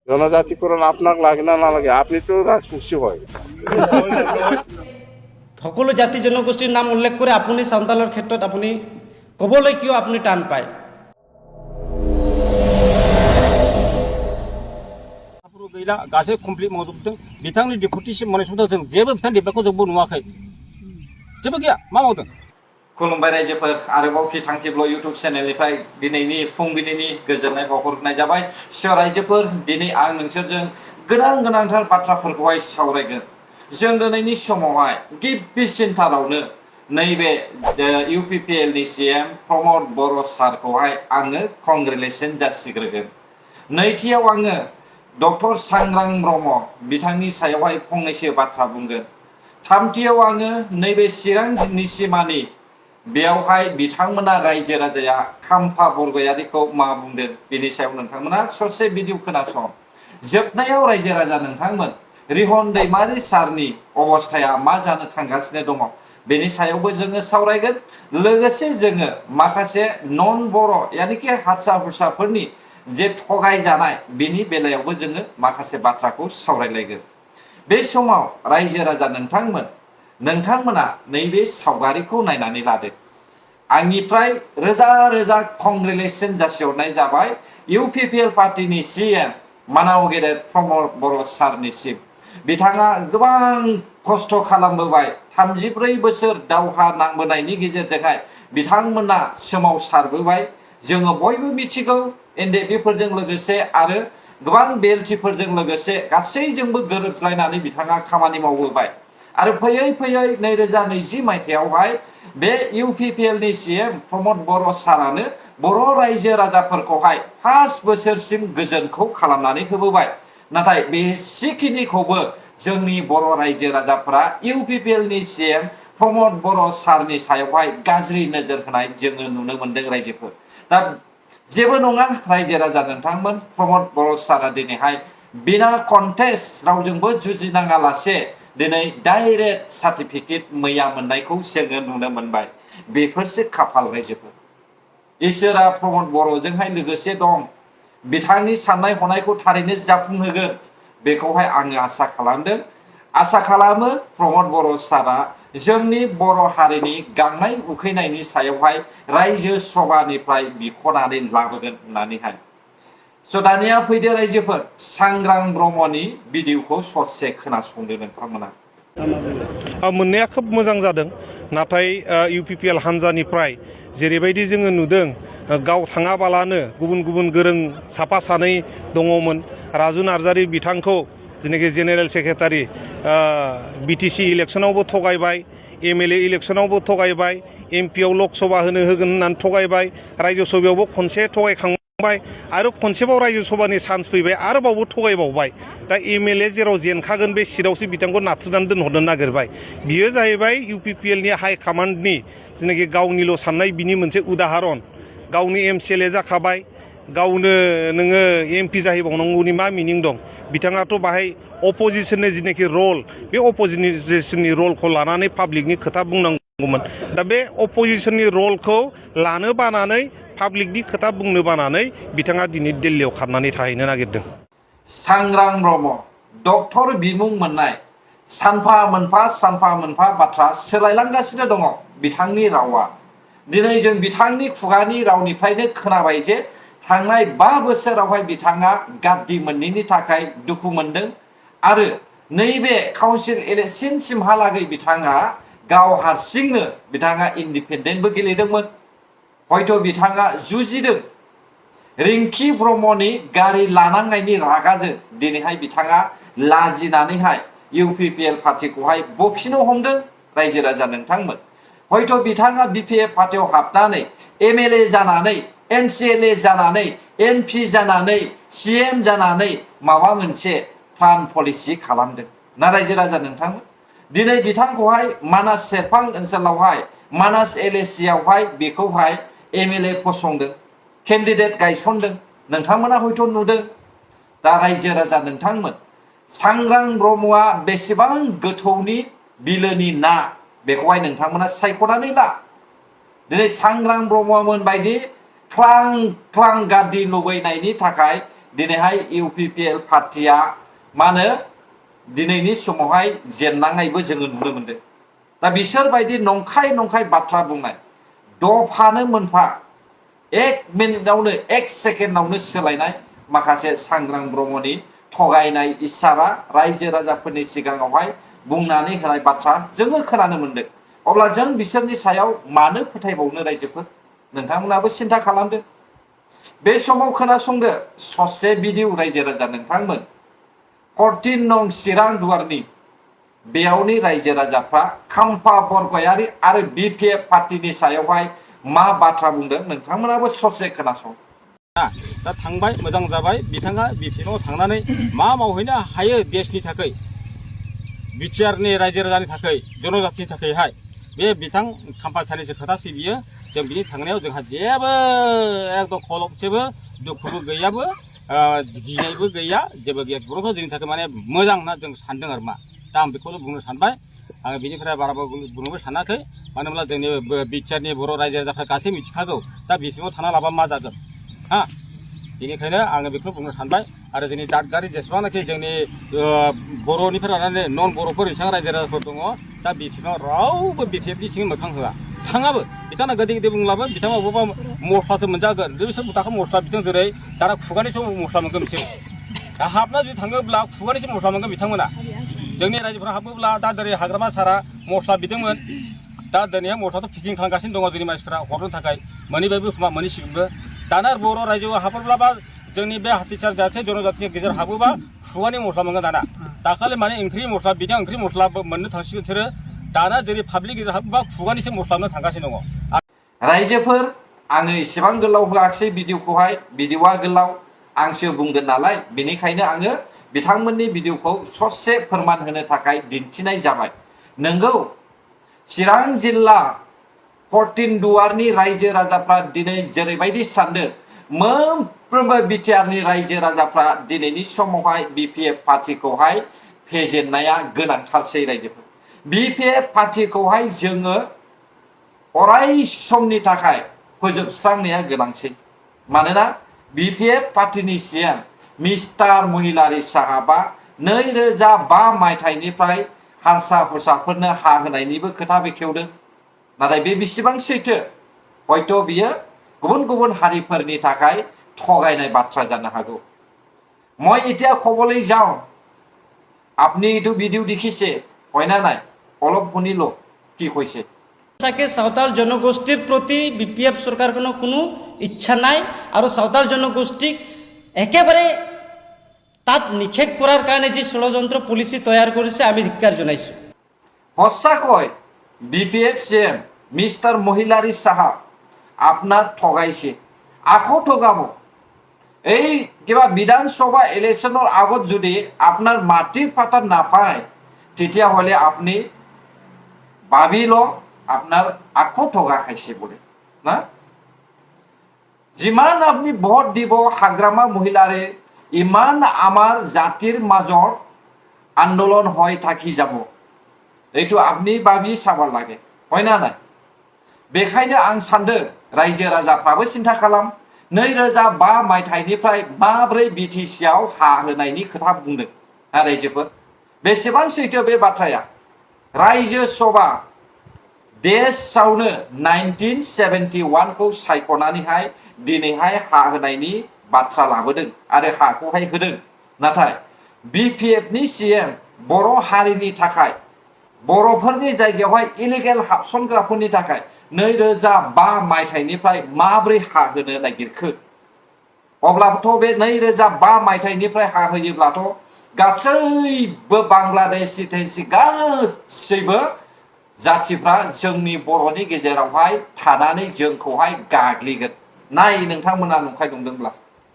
জনজাতিকরণ আপনার লাগে না না লাগে, আপনি তো রাজবংশী হয়। সকলো জাতি জনগোষ্ঠীৰ নাম উল্লেখ কৰি আপুনি চান্তালৰ ক্ষেত্ৰত আপুনি ক'বলৈ কিয় আপুনি টান পায়? गैला गासै कमप्लिट मावजोबदों बिथांनि डेपुटिसिप मोननाय समाव जों जेबो बिथांनि डेभेलपखौ जोंबो नुवाखै जेबो गैया मा मावदों। खुलुमबाय रायजोफोर, आरोबाव खिथांखि ब्लग इउटुब चेनेलनिफ्राय दिनैनि फुंबिलिनि गोजोननाय बावहरनाय जाबाय। सियर रायजोफोर, दिनै आं नोंसोरजों गोनांथार बाथ्राफोरखौहाय सावरायगोन। जों दिनैनि समावहाय गिबिसिनथारावनो नैबे UPPL नि CM प्रमद बर' सारखौहाय आङो कंग्रेचुलेसन जासिग्रोगोन। नैथियाव आङो डक्टर सांग्रां ब्रह्म बिथांनि सायावहाय फंनैसो बाथ्रा बुंगोन। थामथियाव आङो नैबे चिरां सिमानि बेयावहाय बिथांमोना रायजो राजाया खाम्फा बरगयारिखौ मा बुंदों बेनि सायाव नोंथांमोना ससे भिडिअ खोनासं। जोबनायाव रायजो राजा नोंथांमोन रिहन दैमारि सारनि अबस्थाया मा जानो थांगासिनो दङ बेनि सायावबो जोङो सावरायगोन। लोगोसे जोङो माखासे नन बर' यानिकि हारसा हुरसाफोरनि जे थगाय जानाय बेनि बेलायावबो जोङो माखासे बाथ्राखौ सावरायलायगोन। बे समाव रायजो राजा नोंथांमोना नैबे सावगारिखौ नायनानै लादो। आंनिफ्राय रोजा कंग्रेचुलेसन जासिहरनाय जाबाय UPPL पार्टीनि CM मानाव गेदेर प्रमद बर' सारनिसिम। बिथाङा गोबां खस्थ' खालामबोबाय। 34 बोसोर दावहा नांबोनायनि गेजेरजोंहाय बिथांमोना सोमावसारबोबाय। जोङो बयबो मिथिगौ NDFफोरजों लोगोसे आरो गोबां BLTफोरजों लोगोसे गासैजोंबो गोरोबलायनानै बिथाङा खामानि मावबोबाय। आरो फैयै 2020 मायथाइयावहाय बे UPPL नि CM प्रमद बर' सारानो बर' रायजो राजाफोरखौहाय 5 बोसोरसिम गोजोनखौ खालामनानै होबोबाय। नाथाय बेसेखिनिखौबो जोंनि बर' रायजो राजाफोरा UPPL नि CM प्रमद बर' सारनि सायावहाय गाज्रि नोजोर होनाय जोङो नुनो मोनदों रायजोफोर। दा जेबो नङा रायजो राजा नोंथांमोन, प्रमद बर' सारा दिनैहाय बिना कन्टेस्ट रावजोंबो जुजिनाङा लासे दिनै डाइरेक्ट सार्टिफिकेट मैया मोननायखौ जोङो नुनो मोनबाय। बेफोरसो खाफाल रायजोफोर। इसोरा प्रमद बर'जोंहाय लोगोसे दं। बिथांनि साननाय हनायखौ थारैनो जाफुंहोगोन बेखौहाय आङो आसा खालामदों। आसा खालामो प्रमद बर' सारा जोंनि बर' हारिनि गांनाय उखैनायनि सायावहाय रायजो सभानिफ्राय बिख'नानै लाबोगोन होननानैहाय। स' दानिया फैदो रायजोफोर, सांग्रां ब्रह्मनि भिडिअखौ ससे खोनासंदो नोंथांमोना। मोननाया खोब मोजां जादों। नाथाय UPPL हान्जानिफ्राय जेरैबायदि जोङो नुदों गाव थाङाबालानो गुबुन गोरों साफा सानै दङमोन। राजु नार्जारि बिथांखौ जेनाखि general secretary BTC इलेक्सनावबो थगायबाय, MLA इलेक्सनावबो थगायबाय, MP आव लकसभा होगोन होननानै थगायबाय, रायजो सभायावबो खनसे थगायखांबाय आरो खनसेबाव रायजो सभानि चान्स फैबाय आरोबावबो थगायबावबाय। दा MLA जेराव जेनखागोन बे सिटआवसो बिथांखौ नाथ्रोदनानै दोनहरनो नागिरबाय। बियो जाहैबाय UPPL नि हाइ कामान्डनि जेनाखि गावनिल' साननाय बिनि मोनसे उदाहरन। गावनि MCLA जाखाबाय, गावनो नोङो MP जाहैबावनांगौनि मा मिनिं दं? बिथाङाथ' बाहाय अपोजिशननि जिनाखि रल बे अपोजिशननि रलखौ लानानै पाब्लिकनि खोथा बुंनांगौमोन। दा बे अपोजिशननि रलखौ लानो बानानै पाब्लिकनि खोथा बुंनो बानानै बिथाङा दिनै दिल्लीयाव खारनानै थाहैनो नागिरदों। सांग्रां ब्रह्म डक्टर बिमुं मोननाय सानफा मोनफा बाथ्रा सोलायलांगासिनो दङ बिथांनि रावा। दिनै जों बिथांनि खुगानि रावनिफ्रायनो खोनाबाय जे थांनाय 5 बोसोरावहाय बिथाङा गाद्दि मोनैनि थाखाय दुखु मोनदों आरो नैबे काउन्सिल इलेक्शनसिमहालागै बिथाङा गाव हारसिंनो बिथाङा इन्डिपेन्डेन्टबो गेलेदोंमोन। हयथ' बिथाङा जुजिदों। रिंकि ब्रह्मनि गारि लानांनायनि रागाजों दिनैहाय बिथाङा लाजिनानैहाय UPPL पार्टीखौहाय बखिनो हमदों रायजो राजा नोंथांमोन। हयथ' बिथाङा BPF पार्टीयाव हाबनानै MLA जानानै, MCLA जानानै, MP जानानै, CM जानानै माबा मोनसे प्लान पलिसि खालामदों ना रायजो राजा नोंथांमोन? दिनै बिथांखौहाय मानास सेरफां ओनसोलावहाय मानास LAC आवहाय बेखौहाय MLA फसंदों, केन्डिडेट गायसनदों। नोंथांमोना हयथ' नुदों। दा रायजो राजा नोंथांमोन, सांग्रां ब्रह्मआ बेसेबां गोथौनि बिलोनि ना बेखौहाय नोंथांमोना सायख'नानै ला। दिनै सांग्रां ब्रह्ममोन बायदि ख्लां गाद्दि लुबैनायनि थाखाय दिनैहाय UPPL पार्टिया मा होनो दिनैनि समावहाय जेननांनायबो जोङो नुनो मोनदों। दा बिसोर बायदि नंखाय बाथ्रा बुंनाय दफानो मोनफा 1 मिनिटावनो 1 सेकेन्डावनो सोलायनाय माखासे सांग्रां ब्रह्मनि थगायनाय इसारा रायजो राजाफोरनि सिगाङावहाय बुंनानै होनाय बाथ्रा जोङो खोनानो मोनदों। अब्ला जों बिसोरनि सायाव मानो फोथायबावनो रायजोफोर नोंथांमोनाबो सिन्था खालामदो। बे समाव खोनासंदो ससे भिडिअ रायजो राजा नोंथांमोन 14 नं चिरां दुवारनि बेयावनि रायजो राजाफ्रा खाम्फा बरगयारी आरो BPF पार्टिनि सायावहाय मा बाथ्रा बुंदों नोंथांमोनाबो ससे खोनासं। दा थांबाय मोजां जाबाय बिथाङा BPF थांनानै मा मावहैनो हायो देशनि थाखाय बिटिआरनि रायजो राजानि थाखाय जनजातिनि थाखायहाय बे बिथां खाम्फा सानैसो खोथा सिबियो जों बिनि थांनायाव जोंहा जेबो एकदम खलबसेबो दुखुबो गैयाबो गिनायबो गैया जेबो गैया बर'फ्रा जोंनि थाखाय माने मोजां होनना जों सानदों आरो मा दा आं बेखौनो बुंनो सानबाय आं बिनिफ्राय बाराबो बुंनोबो सानाखै मानो होनब्ला जोंनि बिटिआरनि बर' रायजो राजाफ्रा गासै मिथिखागौ दा BPF थाना लाबा मा जागोन हा बेनिखायनो आङो बेखौ बुंनो सानबाय आरो जोंनि दादगारि जेसेबांनाखि जोंनि बर'निफ्राय लानानै नन बर'फोर एसेबां रायजो राजाफोर दङ दा BPF रावबो BPFनि सिङाव मोखां होआ थाङाबो बिथाङा गोदै बुंब्लाबो बिथाङा बबेबा मस्लासो मोनजागोन बिसोर मुथाखौ मस्ला बिथां जेरै दाना खुगानि समाव मस्ला मोनगोन बिसोर दा हाबना जुदि थाङोब्ला खुगानिसो मस्ला मोनगोन बिथांमोना जोंनि रायजोफ्रा हाबोब्ला दा दिनै हाग्रामा सारा मस्ला बिदोंमोन दा दिनैहाय मस्लाथ' पेकिं खालामगासिनो दङ जोंनि मानसिफ्रा हरनो थाखाय मोनैबायबो खोमा मोनैसिगोनबो दाना बर' रायजोआव हाबोब्लाबा जोंनि बे हाथिसार जाथि जनजातिनि गेजेर हाबोबा खुगानि मस्ला मोनगोन दाना दाखालि माने ओंख्रि मस्ला बिदि ओंख्रि मस्ला मोननो थांसिगोन बिसोरो दाना जोंनि पाब्लिक गेजेर हाबोबा खुगानिसो मस्ला मोननो थांगासिनो दङ। रायजोफोर आङो इसेबां गोलाव होआखिसै भिडिअखौहाय भिडिअआ गोलाव आंसो बुंगोन नालाय बेनिखायनो आङो बिथांमोननि भिडिअखौ ससे फोरमान होनो थाखाय दिन्थिनाय जाबाय। नंगौ चिरां जिल्ला 14 दुवारनि रायजो राजाफ्रा दिनै जेरैबायदि सानदों मोनफ्रोमबो बिटिआरनि रायजो राजाफ्रा दिनैनि समावहाय BPF पार्टिखौहाय फेजेननाया गोनांथारसै रायजोफोर BPF पार्टिखौहाय जोङो अराय समनि थाखाय फोजोबस्रांनाया गोनांसै मानोना BPF पार्टिनि CM मिस्टार महिलारी साहाबा 2005 मायथाइनिफ्राय हारसा हुसाफोरनो हा होनायनिबो खोथा बेखेवदों नाथाय बे बेसेबां सैथो हयथ' बियो गुबुन गुबुन हारिफोरनि थाखाय थगायनाय बाथ्रा जानो हागौ। मैं এতিয়া কবলৈ যাও আপনি এইটো ভিডিও দেখিছে হয় না নাই অলপ শুনি লো কি কৈছে। সঁচাকে সাঁওতাল জনগোষ্ঠীর প্রতি BPF সরকার কোনো ইচ্ছা নাই আর সাঁওতাল জনগোষ্ঠীক একেবারে তাত নিক্ষেপ করার কারণে যে ষড়যন্ত্র পলিসি তৈয়ার করেছে আমি ধিক্কার জানাইছো। সঁচাকৈ BPF CM mister Mohilary Saha আপনার ঠগাইছে আকৌ ঠগাব। এই কিবা বিধানসভা ইলেকশনের আগত যদি আপনার মাটির পাতা নাপায় তেতিয়াহ'লে আপনি ভাবি ল আপনার আকৌ ঠগা খাইছে বলে না। যিমান আপনি ভোট দিব হাগ্ৰামা মহিলাৰে ইমান আমার জাতির মাজত আন্দোলন হয় থাকি যাব এইটো আপনি ভাবি চাব লাগে হয় না নাই। बेखायनो आं सान्दों रायजो राजाफ्राबो सिन्था खालाम 2005 मायथाइनिफ्राय माब्रै BTCआव हा होनायनि खोथा बुंदों रायजोफोर बेसेबां सैथो बे बाथ्राया। रायजो सभा देशआवनो 1971 खौ सायख'नानैहाय दिनैहाय हा होनायनि बाथ्रा लाबोदों आरो हाखौहाय होदों नाथाय BPFनि CM बर' हारिनि थाखाय बर'फोरनि जायगायावहाय इलिगेल हाबसनग्राफोरनि थाखाय 2005 मायथाइनिफ्राय माब्रै हा होनो नागिरखो। अब्लाबोथ' बे 2005 मायथाइनिफ्राय हा होयोब्लाथ' गासैबो बांलादेशि गासैबो जातिफ्रा जोंनि बर'नि गेजेरावहाय थानानै जोंखौहाय गाग्लिगोन। नाय नोंथांमोना नंखाय नंदोंब्ला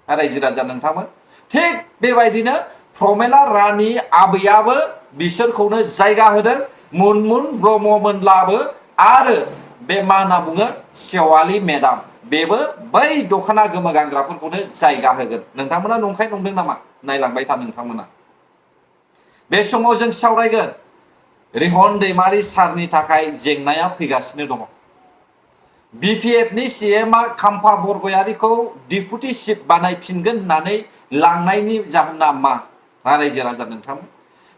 रायजो राजा नोंथांमोन थिग बेबायदिनो प्रमेला रानी आबैयाबो बिसोरखौनो जायगा होदों मुनमुन ब्रह्ममोनब्लाबो आरो बे मा होनना बुङो सेवाली मेडाम बेबो बै दखना गोमो गानग्राफोरखौनो जायगा होगोन। नोंथांमोना नंखाय नंदों नामा नायलांबाय था नोंथांमोना। बे समाव जों सावरायगोन रिहन दैमारी सारनि थाखाय जेंनाया फैगासिनो दङ। BPFनि CMआ खाम्फा बरगयारिखौ डिपुटि चिफ बानायफिनगोन होननानै लांनायनि जाहोना मा रायजो राजा नोंथांमोन?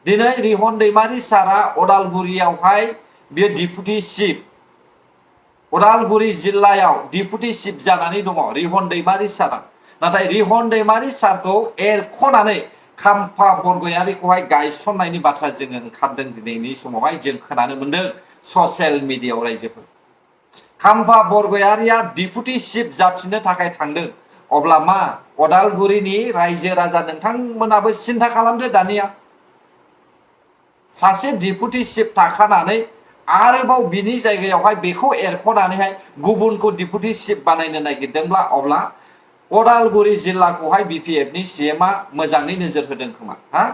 दिनै रिहन दैमारि सारा अदालगुरियावहाय बियो डिपुटि चिफ, अदालगुरि जिल्लायाव डिपुटि चिफ जानानै दङ रिहन दैमारि सारा। नाथाय रिहन दैमारि सारखौ एरख'नानै खाम्फा बरगयारिखौहाय गायसननायनि बाथ्रा जोङो ओंखारदों दिनैनि समावहाय जों खोनानो मोनदों ससियेल मिडियायाव रायजोफोर। खाम्फा बरगयारिया डिपुटि चिफ जाफिननो थाखाय थांदों। अब्ला मा अदालगुरिनि रायजो राजा नोंथांमोनाबो सिन्था खालामदो दानिया सासे डिपुटि चिफ थाखानानै आरोबाव बिनि जायगायावहाय बेखौ एरख'नानैहाय गुबुनखौ डिपुटि चिफ बानायनो नागिरदोंब्ला अब्ला अदालगुरि जिल्लाखौहाय BPFनि CMआ मोजाङै नोजोर होदों खोमा हा?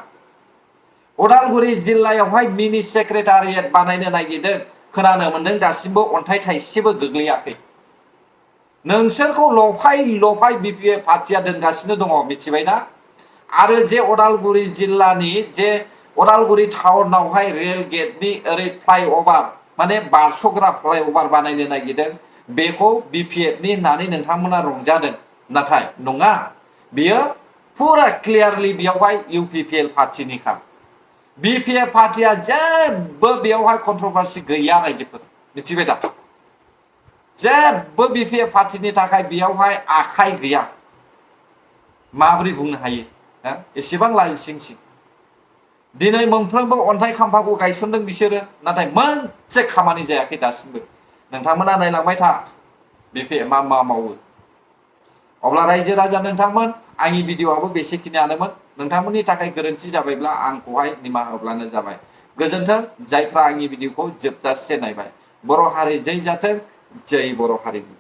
अदालगुरि जिल्लायावहाय मिनि सेक्रेटारियेट बानायनो नागिरदों, खोनानो मोनदों दासिमबो अन्थाइ थाइसेबो गोग्लैयाखै। नोंसोरखौ लफाय लफाय BPF पार्टिया दोनगासिनो दङ मिथिबायना? आरो जे अदालगुरि जिल्लानि जे अदालगुरि टाउनावहाय रेल गेटनि ओरै फ्लाइअभार माने बारस'ग्रा फ्लाइअभार बानायनो नागिरदों, बेखौ BPFनि होननानै नोंथांमोना रंजादों। नाथाय नङा, बियो पुरा क्लियारलि बेयावहाय UPPL पार्टिनिखा। BPF पार्टिया जेबो बेयावहाय कन्ट्रभार्सि गैया रायजोफोर मिथिबाय दा? जेबो BPF पार्टिनि थाखाय बेयावहाय आखाइ गैया। माबोरै बुंनो हायो एसेबां लाजिसिंसिं। दिनै मोनफ्रोमबो अन्थाइ खाम्फाखौ गायसनदों बिसोरो, नाथाय मोनसे खामानि जायाखै दासिमबो। नोंथांमोना नायलांबाय था BPF मा मावो। अब्ला रायजो राजा नोंथांमोन, आंनि भिडिअ'आबो बेसेखिनियानोमोन। नोंथांमोननि थाखाय गोरोन्थि जाबायब्ला आंखौहाय निमाहा होब्लानो जाबाय। गोजोन्थों जायफ्रा आंनि भिडिअ'खौ जोबजासे नायबाय। बर' हारि जै जाथों, जै बर' हारिनि।